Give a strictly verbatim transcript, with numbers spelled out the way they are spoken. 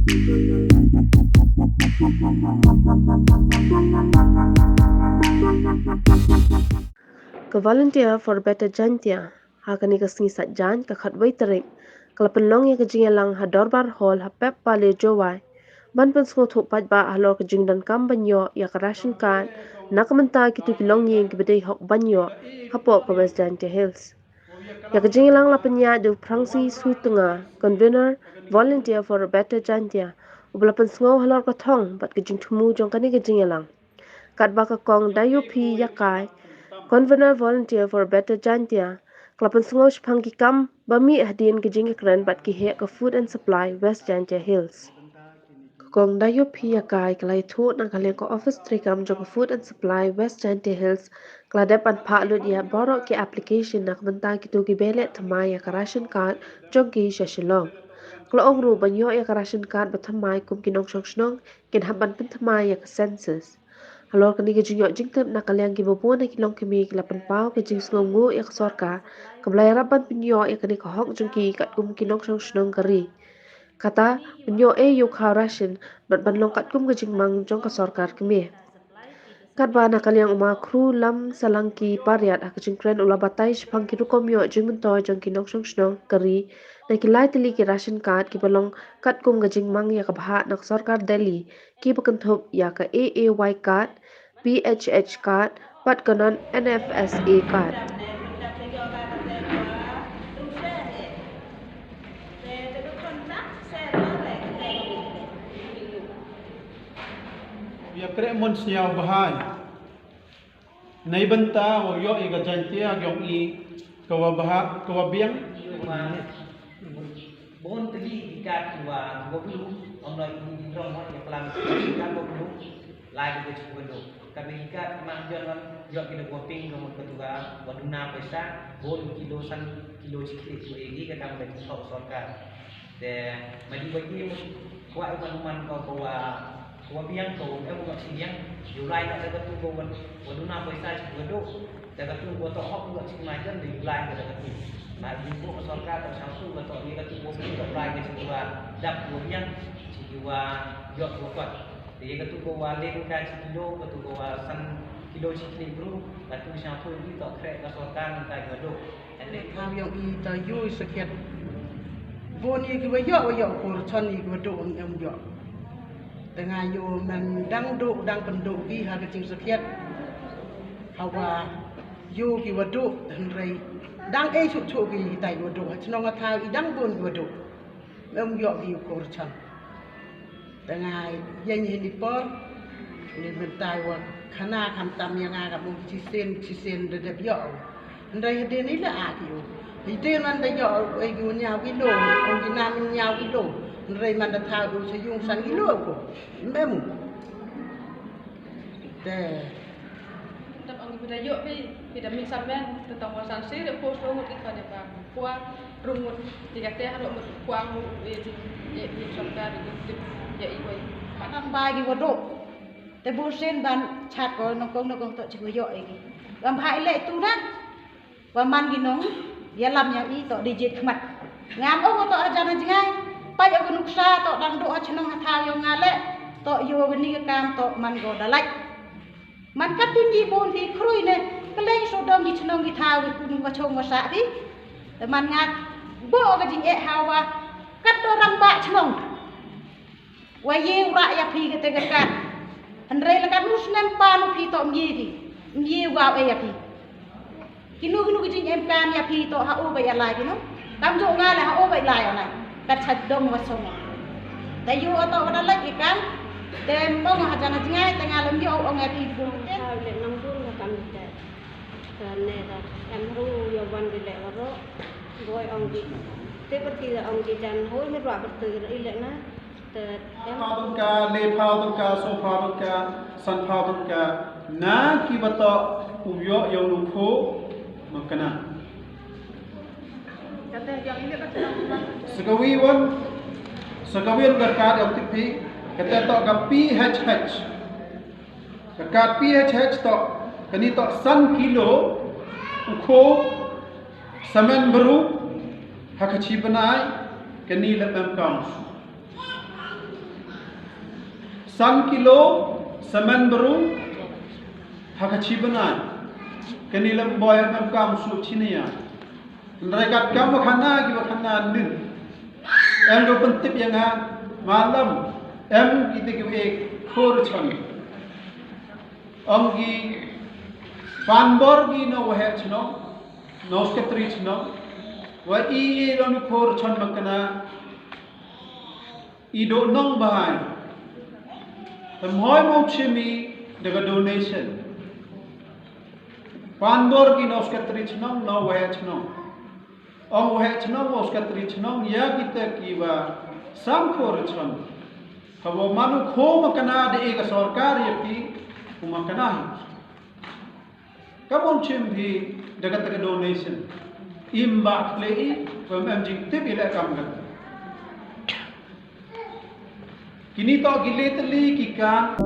Ka Volunteer for Better Jaintia ha kane ka sngi Saitjaiñ ka khatwei tarik ka la pynlong ïa ka jingïalang ha Dorbar Hall ha Pep Valley, Jowai, ban pynsngewthuh paidbah halor ka jingdonkam ban ïoh ïa ka ration card na ka bynta kito ki longïing kiba dei hok ban ïoh hapoh ka West Jaintia Hills. Ïa ka jingïalang la pynïaid da u Phrangsi Sutnga, Convener, Volunteer for a Better Jaintia, uba la pynsngew halor ka thong bad ka jingthmu jong kane ka jingïalang. Katba ka Kong Dayopi Yakai, Convener, Volunteer for a Better Jaintia, ka la pynsngew shaphang ki kam ba mih hadien ka jingïakren bad ki heh ka Food and Supply West Jaintia Hills. Ka Kong Dayopi Yakai ka la ïathuh na ka liang ka office treikam jong ka Food and Supply West Jaintia Hills, ka la dep ban phah lut ïa baroh ki application na ka bynta kito kiba leh thymmai ïa ka ration card jong ki sha Shillong. Ka la ong ruh ban ïoh ïa ka ration card ba thymmai kum ki nongshong shnong kin hap ban pynthymmai ïa ka census. Halor kane ka jingïoh jingtip na ka liang kiba bun na ki longkmie ki la pynpaw ka jingsngewnguh ïa ka sorkar kaba la ïarap ban pynïoh ïa kane ka hok jong ki katkum ki nongshong shnong ka ri. Kata, pynïoh ei ïa u khaw ration bad ban long katkum ka jingmang jong ka sorkar kmie. Katba na ka liang u ma Khru Lam Salangki Pariat ha ka jingkren u la batai shaphang ki rukom ïoh jingmyntoi jong ki nongshong shnong ka ri na ki lai tylli ki ration card kiba long katkum ka jingmang ïa ka bhah na ka sorkar Delhi kiba kynthup ïa ka A A Y card, P H H card bad ka non N F S A card. Ïa kreh mon sñiaw bha ïa neibynta wow ïoh ïa ka Jaintia ka yong i ka wa bha ka wa biang. Bun tylli ki kat ki wa blu, ong noi ki rong hot ïa klam ki kat wa blu, lai ki bej wa duk. Ka bej ki kat mang jon wan ïoh ki da wa pink ka mut ka tu ka wa duna paisa, bun kilo san kilo chikli tu egi ka kam ka jingthok sorkar. Te ma di wa ki mut kwah ïa ka numan ka wa Ko wa biang ko em ko sing biang. Yu lai ka da ka tu ko wan. Ko duna paisa chi ko do. Da ka tu ko to hok ko chi ma jan de yu lai ka da ka tu. Na yu ko sorkar ka sang tu ka to ni ka tu ko ka lai ka chi ko dap ko biang. Chi ki wa yok ko kot. De ka tu ko wa len ka chi kilo ka tu ko wa san kilo chi kini bru. Ka tu sang tu ni to kre ka sorkar ni ka yu do. Tham yong i ta yu i sakhiat. Bun i ki wa yok wa yok ko chon i ki wa do em yok. Te nga ïoh man dang duh dang pynduh ki ha ka jingsakhiat. Hawa ïoh ki wa duh hynrei dang ei suk suk ki tai wa duh ha chnong ha thaw i dang bun ki wa duh. Em ïoh ki u kur chan. Te nga ïeng hi ni por ni mynta wa khana kham tam ïa nga ka mung chisien chisien de dep ïoh. Hynrei hadien i la a ki u. Hadien man da ïoh ei ki u ñiaw kilo, ong ki nam ñiaw kilo. Hynrei man da thaw u sa yung san kilo ko. Mem. Te. Tap ong ki da ïoh phi, phi da min samen, te tang wa san sir ko so ngut ki ka de ba. Kwa rung ngut ki ka te ha ro ngut kwa ngut e ji e ji sorkar ki tip ïa i wei. Nam ba ki wa do. Te bun sien ban chat ko nongkong nongkong to chi ko ïoh ei ki. Ban bha i leh tu na. Wa man ki nongïalam ïa i to di jied khmat. Ngam ong to hajan ha jngai. Pait ong nuksa to dang duh ha chnong ha thaw ïong nga leh. To ïoh wa ni ka kam to man ko da lait. Man kat phi ngi bun phi khrui ne. Ka leng shu dong ki chnong ki thaw ki kun wa chong wa sah phi. Te man nga bun ka jingeh hawa. Kat to rangbah chnong. Wa ïe u rah ïa phi kate ka kat. Hynrei la katno snem pan u phi to ym ïe phi. Ym ïe u gau ei ïa phi. Kino kino ki jingem kam ïa phi to ha u ba ïa lai kino. Kam ju nga la ha u ba ïa lai online. Kat cha dong wa song. Te ïoh to wa da lai ki kam. Te ym ong ha jan ha jngai te nga lem ïoh ong ïa phi bun. Ka le nang bun ka kam te. Ka ne da em ru ïa wan ki le wa ro. Boi ong ki. Te pati da ong ki jan hoi hi rwa pati da i le na. Te em. Phaw tyngka, le phaw tyngka, so phaw tyngka, san phaw tyngka. Na ki ba to u ïoh ïa u nukhu ma kane. Sa ka wi wan, sa ka wi wan ka kad ïa u tip phi, kata to ka P H H. Ka kad P H H to, kani to san kilo, u kho, samen bru, ha ka chi bnai, kani le mem kam. San kilo semen bru ha ka chi bnai. Kane lem boi em kam su chi ne ya. Hynrei kat kam ba khana ki ba khana nin. Em do pyntip ya nga malam em ki te ki ek khor chon. Ong ki pan bor ki no wahe chno no secretary chno wa i i don khor chon makana. I do nong bahai. Tem hoi mo chimi daga donation. Pan bor ki no secretary chnong no wahe chnong. Ong wahe chnong no secretary chnong ya kita ki wa sam ko rechon. Habo manu ko makana de ega sorkar ya ki kuma kana. Ka mon chim hi da kata ka donation. Im ba khle i, ba mem jing tip i le kam kata. Kini to ki le tali ki kan.